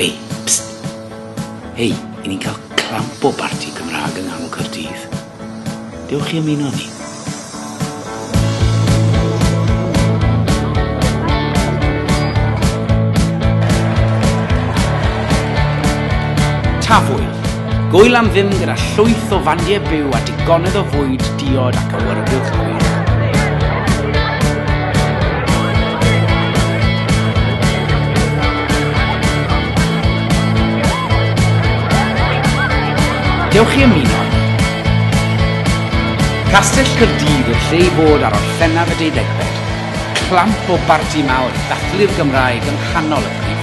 Hei, psst. Hei, i ni'n cael clamp o barti Cymraeg yng nghanol Caerdydd. Dewch i ymuno ni. Tafwyl. Gwyl am ddim gyda llwyth o fandiau byw a digonedd o fwyd, diod ac awyrgylch gwych. Dewch i ymuno. Castell Caerdydd yw'r lle i fod ar Orffennaf y deuddegfed. Clamp o barti mawr i ddathlu'r Gymraeg yng nghanol y brifddinas.